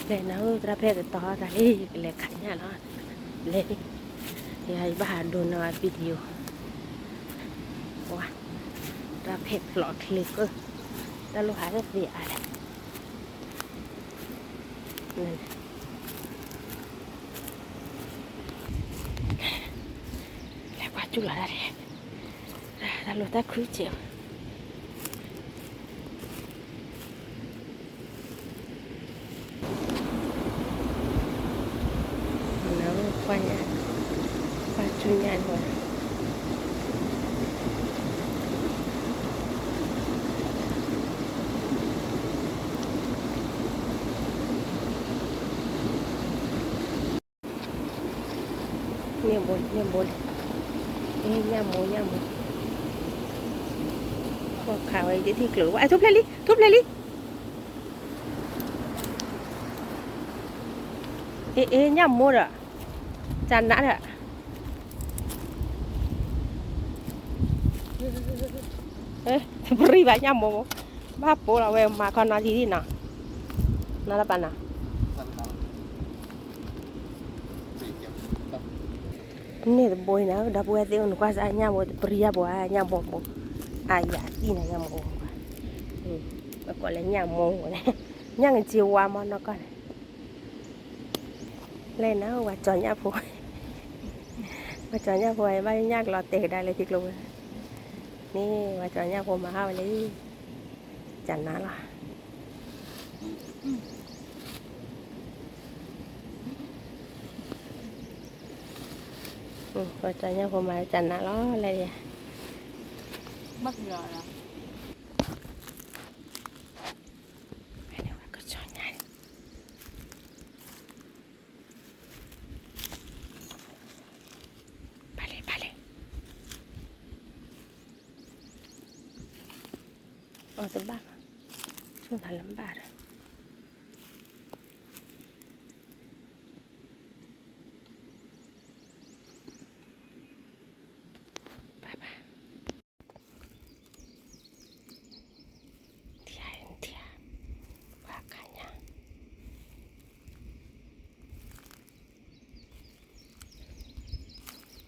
လဲၤနၤဧၢ သရၣ်ဖဲတတီၤတၢ်လံ ယကလဲၤခးညၣ်လီၤ, လဲၤ, ယဘၣ်ဟးဒိးနၤ video, ဝါ, သရၣ်ဖဲဖျိးချ့ကၢၢ်, တၢ်လိၣ်ဟးသ့ၣ်အါလဲၣ်, လဲၤကွၢ်ကၠူၣ်လီၤတၢ်, တၢ်လိၣ်တၢ်ခုစဲး နကွၢ်ညၣ်, ကွၢ်ကၠူၣ်ညၣ်န့ၣ်, န့ၣ်ဘိ န့ၣ်ဘိလံ, အ့ ညၣ်မိၢ် ညၣ်မိၢ်, ခီၣ်ခးဝဲ ယထံၣ်ကျိၤဝဲ ထူၣ်ဖျဲၣ်လံ ထူၣ်ဖျဲၣ်လံ အ့ အ့ ညၣ်မိၢ်ဒီး, ကနးဒီး, ပရံဘၣ်ညၣ်မိၢ်, ဘၣ်ပိာ်လီၤဝဲမၤခီနီၤလံနီၤ, နီၤလၢပာ်နီၤ, န့ၣ်တဘိအံၤန့ၣ် ဒီပုၢ်ဝဲၢ်သ့ၣ်အိၣ်နကွၢ်စၢ်ညၣ်မိၢ် ပရံယါပှၤညၣ်မိၢ်ဘိ, အယၤသံန့ၣ်ညၣ်မိၢ်, ပကိးလၢညၣ်မိၢ်န့ၣ်, ညၣ်က့ၤဝါမီၢ်နီၢ်ကီၢ်န့ၣ် လဲၤနၤ ဝၤကၠီၤညၣ်ဖိ, ဝၤကၠီၤညၣ်ဖိ ဘၣ်ညၣ်ကလီၤတဲာ်ကဒါလၢထံကျိဝဲ, န့ၣ် ဝၤကၠီၤညၣ်ဖိမၤဟးဝဲလံ, ကနးလီၤ, ဝၤကၠီၤညၣ်ဖိမၤကနးလီၤလဲၣ်, ဝၤကၠီၤညၣ် ပာ်လဲၣ် ပာ်လဲၣ်, အီၣ်တဘၣ်ဘၣ်, ဆိၣ်သးလၢဘၣ်ဒီး, ပာ်ဘၣ် ထံၣ် ထံၣ် ပှၤခးညၣ်, ညၣ်ဖိသီ,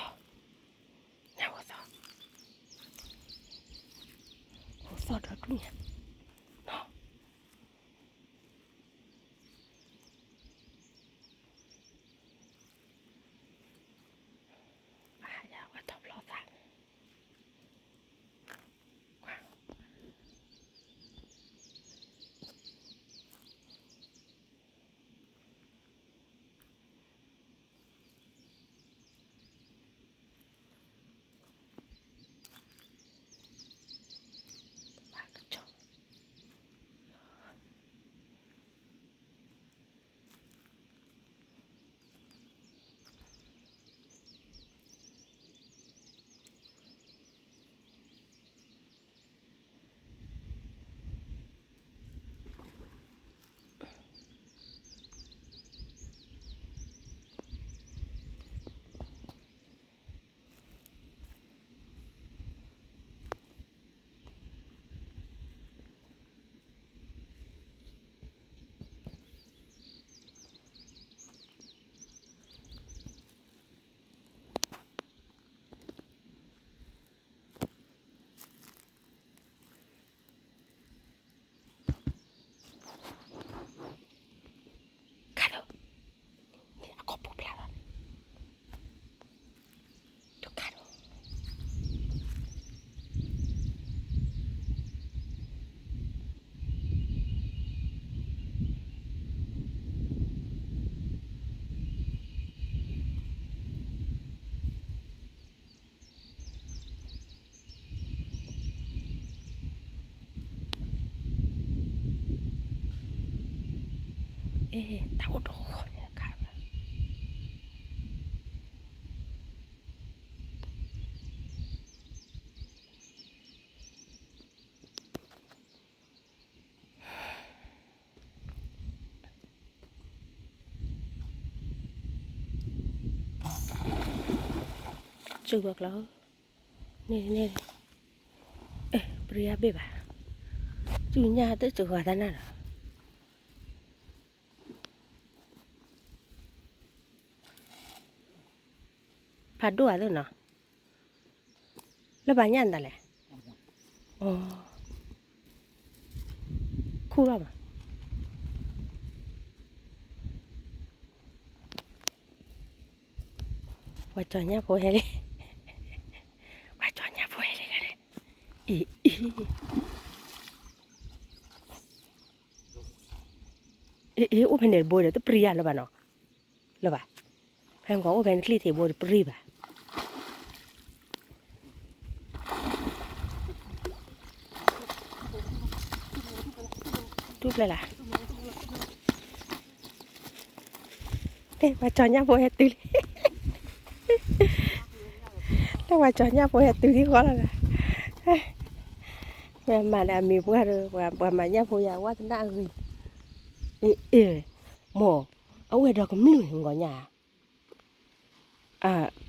ဖိသီဒီးဒူၣ်ညါ, အါယၤဝဲထီၣ်ဖျီသး, ခါဒီး, န့ၣ်အခီၣ်ပူၤဖျါလီၤ, တခါဒီး, အ့ တၢ်အိၣ်တဃီန့ၣ်ခါ, စူၢ်ဘၣ်ကျီ, န့ၣ်န့ၣ်, ပရံယါဘ့ၣ်ဘၣ်, စူၢ်ညၣ်တစှၤတၢ်နၢ်ဒီး, ဖးဒိၣ်ဧါသ့ၣ်နီၤ, လၢပှၤညၣ်နတၢ်လဲၣ်, ခူၣ်လီၤမး ပှၤကၠီၤညၣ်ဖိဟဲလံ, ပှၤကၠီၤညၣ်ဖိဟဲလံ, အ့ အ့ အ့ အိၣ်ဖဲန့ၣ်တဘိဒီး တပရံယါလၢၤဘၣ်နီၤ, လၢၤဘၣ်, ဖဲကီးအိၣ်ဖဲနချံၣ်ထံးဘိတပရံဘၣ် တူၢ်ဖျဲၣ်လၢ်, ပှၤကၠီၤညၣ်ဖိဟဲတုၤလံ, လၢပှၤကၠီၤညၣ်ဖိဟဲတုၤထံဃီလီၤ, မၤဒီးအမံၤပှၢ်ဒီး ပှၤမၤညၣ်ဖိယၤ ဝါသနၢ်အဂ့ၤ, အ့ မိၢ်, အဝဲဒီးကမျၢၢ်န့ၣ်ဂီၤညါ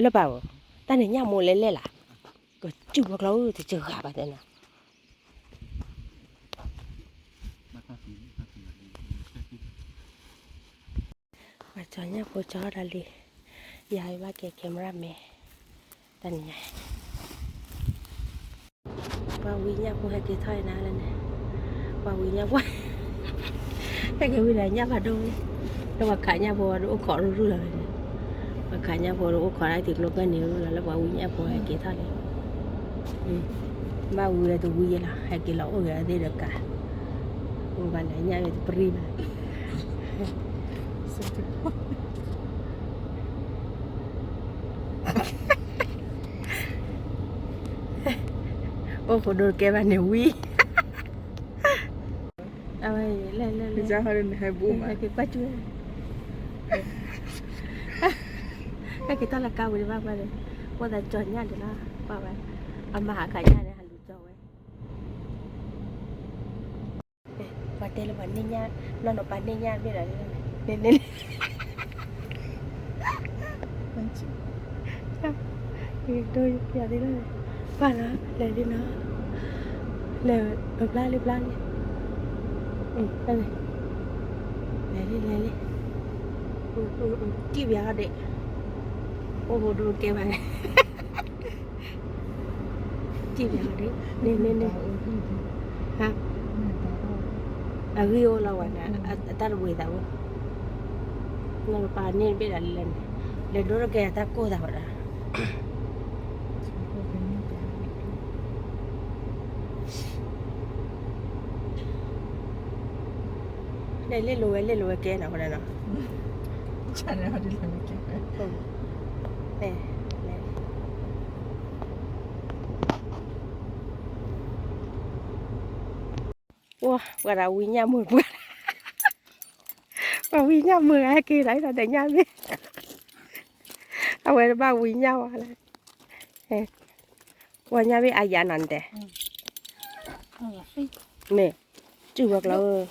လၢပၢ်ဧၢ, တၢ်န့ၣ်ညၣ်မိၢ်လဲၣ်လဲၣ်လၢ်, ကစူၢ်ဘၣ်ကျီဧၢ တစှၤဘၣ်တဲနၤ, ပှၤကၠီၤညၣ်ဖိကၠီၤတၢ်လံ, ယၤအံၤဘၣ်က့ၤ camera man, တၢ်န့ၣ်ညါ ပှၤဝံညၣ်ဖိဟဲက့ၤထီၣ်အံၤနၤလၢန့ၣ်, ပှၤဝံညၣ်ဖိ ဟဲက့ၤဝံဒီးညၣ်ဖးဒိၣ်ဝဲ, လၢပှၤခးညၣ်ဖိဒီးအိၣ်ခိးရူၢ်ရူၢ်လီၤဝဲန့ၣ်, ပှၤခးညၣ်ဖိဒီးအိၣ်ခိးဒၣ်ထံကျိကၢၢ်နံၤရူၢ်လီၤ လၢပှၤဝံညၣ်ဖိဟဲက့ၤထီၣ်န့ၣ်, ဘၣ်ဝံဝဲတဝံယဲလီၤ ဟဲက့ၤလီၤအိၣ်ဂ့ၤအသ့ၣ်ဒီးကး, မ့ၢ်ဘၣ်လဲၣ်ညၣ်ဝဲတပရံဘၣ် အိၣ်ဃိဒိတကဲဘၣ်န့ၣ်ဝံၤ, အဝဲလဲၣ်လဲၣ်လဲၣ်, ဟဲက့ၤကွၢ်ကၠူၣ်, ဟဲက့ၤတၢ်လၢကါဝံၤတဘၣ်ဘၣ်န့ၣ်, အိၣ်သးကၠီၤညၣ်ဒံးလီၤ, ကွၢ်ဝဲ, အမၤဟးခးညၣ်န့ၣ် ဟးလူၤကၠီၤဝဲ ပှၤတဲလၢပှၤန့ၢ်ညၣ်, နီၢ်နီၢ်ပှၤန့ၢ်ညၣ်ဘ့ၣ်ဒီး, န့ၣ်န့ၣ်, ဒိယပျးသ့လီၤ, ပၢ်လီၤ လဲၤလံနီၤ, လဲၤပဘျါလံဘျါလံ, လဲၤလံလဲၤလံ, စံၣ်ပျးဟီဒ့ၣ်, အိၣ်ဟိဒိကဲဘၣ်န့ၣ် စံၣ်ပျးဟီဒ့ၣ်, န့ၣ်န့ၣ်န့ၣ်, ဟါ, အဂံၢ်အိၣ်လီၤဝဲဒၣ်, အတၢ်တဝံၤသးဘိ, နီၢ်ကပၤန့ၢ်ဘ့ၣ်ဒီးလဲၤ, လဲၤဒိတကဲအတၢ်ကိၢ်သးဝဲဒၣ် လဲၤလ့လိာ်ဝဲလ့လိာ်ဝဲကဲနီၤ ဝဲဒၣ်နီၤ, လဲၤ, လဲၤ, အိၣ် ပှၤဒီးဝံညၣ်မုာ်ပှၤ, ပှၤဝံညၣ်မုာ်ဂၤဟဲက့ၤဒီး ဒီးညၣ်ဘ့ၣ်, အဝဲတဘၣ်ဝံညၣ်ဝဲလၢ, ပှၤညၣ်ဘ့ၣ်အါယၤနီၤတဲ, မ့ၢ်, စူၢ်ဝဲကျီဧၢ, ဒိၣ်အိၣ်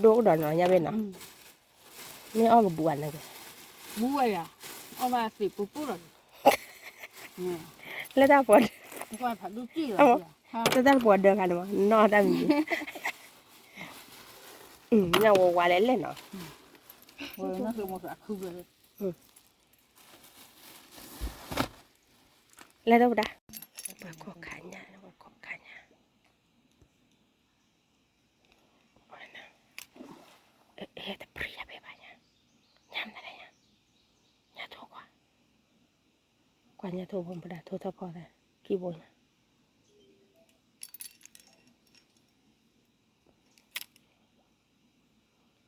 ဒီးနီၤညၣ်ဘ့ၣ်နီၤ, မ့ၢ်အီၣ်ကဘူအါန့ၣ်က့ၤ, ဘူဝဲယၤ, အီၣ်ဘၣ်သ့ၣ်ပူပူလီၤ, လၢတၢ်ပှၤ, လၢတၢ်ပှၤဒၢးဂၤန့ၣ်မး နီၢ်တၢ်မံၤ, ညၣ်ဝါဝါလဲၣ်လဲၣ်နီၤ, လဲၣ်တဝဲဒၣ်, ပှၤခိးခးညၣ် ပှၤခိးခးညၣ် ဟဲတပြံယါဘဲဘၣ်ညါ, ညၣ်မနုၤလဲၣ်ညါ, ညၣ်ထိၣ်ကွၢ်, ကွၢ်ညၣ်ထိၣ်ဘိမတၤထိၣ်ထီၣ်ဖီသး, ခံဘိညါ,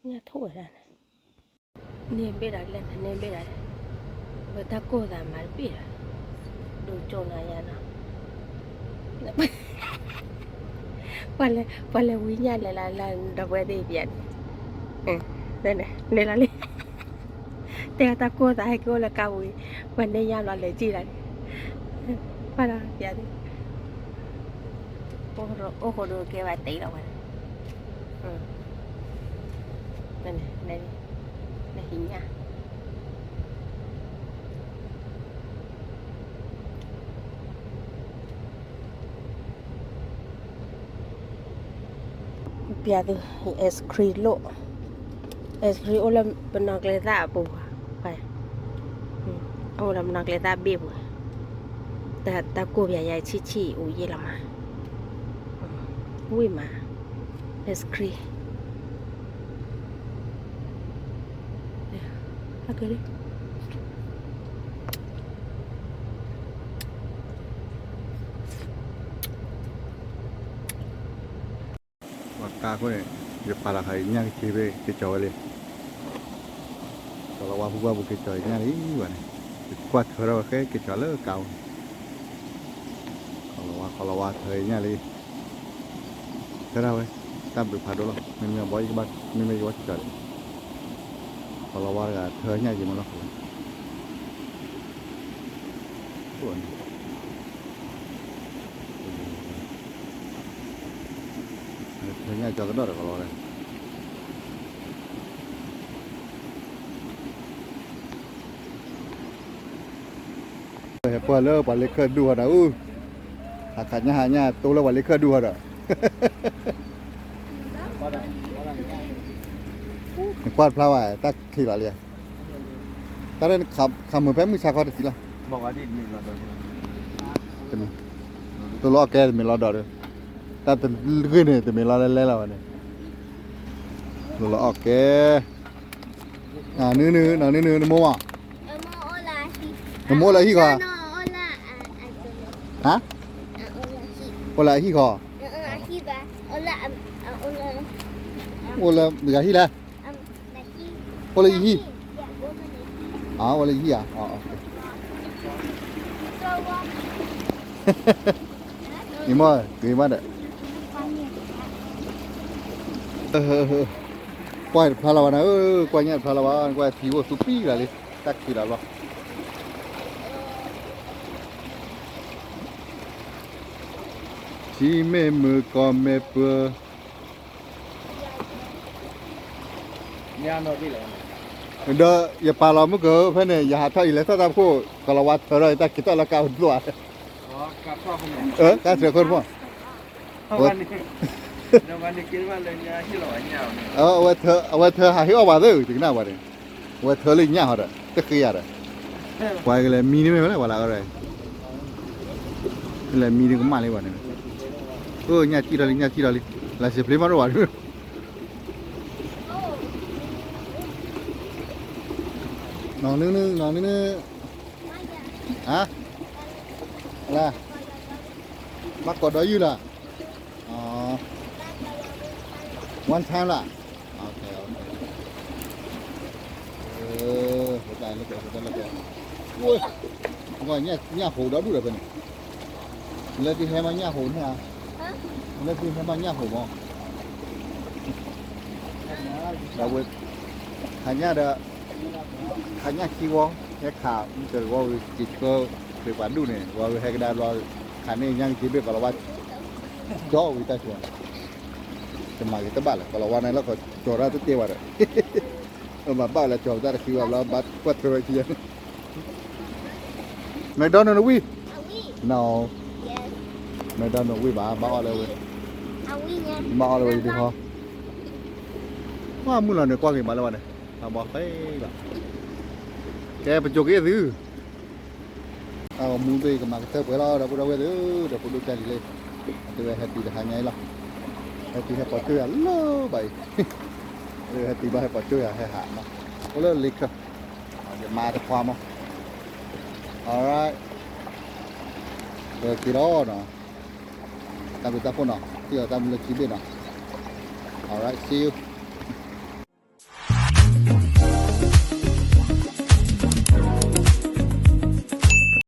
ညၣ်ထိၣ်ဝဲဒၣ်န့ၣ် န့ၢ်ဘ့ၣ်ဒီးလဲၣ် န့ၢ်ဘ့ၣ်ဒီးလဲၣ်, ဝဲတၢ်ကိၢ်သးမၤတဘ့ၣ်ဒီး, ဒိကၠိနၤယၤနီၤ, ပှၤလဲၤဝံညၣ်လဲၤလၢလၢဒီပုၢ်ဝဲၢ်သ့ၣ်ပျဲန့ၣ်, လဲၤလီၤလံ, တဲတၢ်ကိၢ်သးဟဲက့ၤအိၣ်လၢကါဝံၤ, ပှၤန့ၢ်ညၣ်ဘျီလဲၤစံၣ်လီၤ, ပှၤဒီးပျဲသ့ၣ် အိၣ်ဃိဒိကဲဘၣ်တံၢ်လီၤဝဲ, လဲၤ, လဲၤဟံးညၣ်, လဲၤဟံးညၣ်, ပျးသု ice cream လိၣ်, ice cream အိၣ်လၢပနီၢ်ကျဲသၣ်အပူၤ, အိၣ်လၢပနီၢ်ကျဲသၣ်ဘ့ၣ်ပူၤ, တၢ်ကိၢ်ပျးယၤဆံၣ်ဆံၣ်အိၣ်ယဲၢ်လီၤမး, ဝံၣ်မး, ice cream ပှၤကါအဃိန့ၣ် ယပာ်လီၤဃာ်ယညၣ်က့ၤဘ့ၣ်က့ၤကၠီၤဝဲလံ, ကီၤလၤဝါဖုပှၢ်ပူၤက့ၤကၠီၤယညၣ်လံဘၣ်န့ၣ်, ယကွၢ်ထၢထီၣ်ဝဲဃဲက့ၤကၠီၤလၢကါအူၤ, ကီၤလၤဝါ ကီၤလၤဝါထၢယညၣ်လံ, ထၢထီၣ်ဝဲ, တၢ်ဘျုးဖးဒိၣ်လီၤ, မ့မ့ၢ်ဘီယကဘၣ် မ့မ့ၢ်ယကဘၣ်က့ၤကၠီၤလံ, ကီၤလၤဝါတဂၤထၢညၣ်က့ၤမ့ၢ်လီၤ, ထၢညၣ်ကၠီၤကဒီၣ်ဒီးကီၤလၤဝါ, ဟဲပှၢ်လၢပှၤလ့ခၢၣ်ဒူၣ်ဟီဒီးအူ, ဟးခးညၣ်ဟးညၣ်တိလၢပှၤလ့ခၢၣ်ဒူၣ်ဟီဒီး, နကွၢ်တဖျါဘၣ် တၢ်ခံးလီၤလံ, တၢ်ခးမုာ်ဖဲမုၢ်ဆါခီတထံၣ်လီၤ, တိလီၤအီၣ်ကဲတမ့ၢ်လီၤဒီး, တၢ်တဂ့ၢ်န့ၣ်တမ့ၢ်လီၤလဲၣ်လဲၣ်လီၤဝဲန့ၣ်, တိလီၤအီၣ်ကဲ, နနုၤနုၤ နမိၢ်မး, နမိၢ်လၢဟံၣ်ဃီ, ဟါ, အိၣ်လၢအဟံၣ်ဃီ, အိၣ်လၢယဟံၣ်လဲၣ်, အိၣ်လၢယဟံၣ်, အိၣ်လၢယဟံၣ်ဧါ, ယမိၢ်ဂ့ၤမးဒီး, ကွၢ်တဖျါလီၤဘၣ်နၤဧၢ, ကွၢ်ညၣ်တဖျါလီၤဘၣ်, ကွၢ်ထံအိၣ်သူပံဂၤလံ, တၢ်ခံးလီၤလီၤ, ထံမ့ၢ်မုၢ်ကီၢ်မ့ၢ်ပၢၤ ဒီးယပာ်လီၤမုၢ်ကၢၤဖဲန့ၣ် ယဟးထီၣ်အံၤလဲၤထီၣ်တၢ်ဖှိၣ် ကီၤလၤဝါထၢထီၣ်အံၤ တၢ်က့ၤထီၣ်လၢကါအိၣ်ဒိၣ်ဧါ, ကါထၢခိၣ်တဖၣ်, အဝဲထၢဟးဟ့ၣ်အီၣ်ဘၣ်သ့ၣ် ယကနၣ်ပှၤန့ၣ်, အဝဲထၢလၢညၣ်ဟီဒီး တဃ့ယၤဒီး, ပှၤကလဲၤမံန့ၢ်မ့ၢ်ဝဲလၢပှၤလၢအီၣ်ဒီး, လဲၤမံန့ၢ်ကမၣ်လံပှၤန့ၣ်, အိၣ်ညၣ်စံၣ်ထီၣ်လံ ညၣ်စံၣ်ထီၣ်လံ, လၢစံးဖျ့မးတအိၣ်ဘၣ်ဒုး နီၢ်နုၢ်နုၢ် နီၢ်နုၢ်နုၢ်, ဟါ, လၢ, ဘၣ်ကိးဒီးယုၢ်လီၤ, one time လီၤ, ညၣ်ဟိးဒီဒူၣ်ဒီးဖဲန့ၣ်, လၢသုဟဲမးညၣ်ဟိးန့ၣ်ဧါ, လၢသုဟဲမးညၣ်ဟိးမး, ဒီးဝဲ, ခးညၣ်ဒီး ခးညၣ်ခံဝီ, ဟဲခးမုၢ်တဂီၤဝံၤ က့ၤဆှၢ ပှၤဒူၣ်န့ၣ် ဝံၤဟဲကဒါဘျီ, ခးန့ၢ်ညၣ်က့ၤဘ့ၣ်ကီၤလၤဝါ, ကၠီဝံၤတၢ်ဆိ, ကမၤက့ၤတဘၣ်လၢၤ ကီၤလၤဝါန့ၣ်လီၤ ကၠီၤတၢ်တတဲဘၣ်ဒီး, ဘၣ်ဘၣ်လၢကၠီၤတၢ်တဃံဘၣ်ဘျီ ဘၣ်ကွၢ်ထွဲဝဲခံန့ၣ် McDonald နဝံၣ်, no, McDonald နဝံၣ်ဘၣ် ဘၣ်အီၣ်လၢဝဲ, ဘၣ်အီၣ်လၢဝဲယဒုဟီ, ကွၢ်မုၢ်လီၤန့ၣ် ကွၢ်က့ၤမးလၢဝဲန့ၣ်, တၢ်ဘီဃဲလီၤ, ကဲပစိၤက့ၤသု, တၢ်ဂီၤမူသ့ၣ်ကမၤကတၢၢ်ပှဲၤလီၤ ဒီပုၢ်ဒီဝဲၢ်သ့ၣ်, ဒီပုၢ်ဒိၣ်ကၢ်လံၤလၢ, တဲဝဲဟဲတုၤတဟါညါအံၤလီၤ, ဟဲတုၤဟဲပိာ်ကၠိၢ်ယၤလၢဘၣ်အံၤ, ဟဲတုၤဘၣ်ဟဲပိာ်ကၠိၢ်ယၤဟဲဟးမး, အိၣ်လၢလ့ခၢၣ်, ယမါတခွါမး, alright, ကက့ၤလီၤနီၤ, တၢ်ဘျုးတၢ်ဖှိၣ်နီၤ ထံၣ်အီၤတၢ်မူလၢခံဘ့ၣ်နီၤ, alright, see you.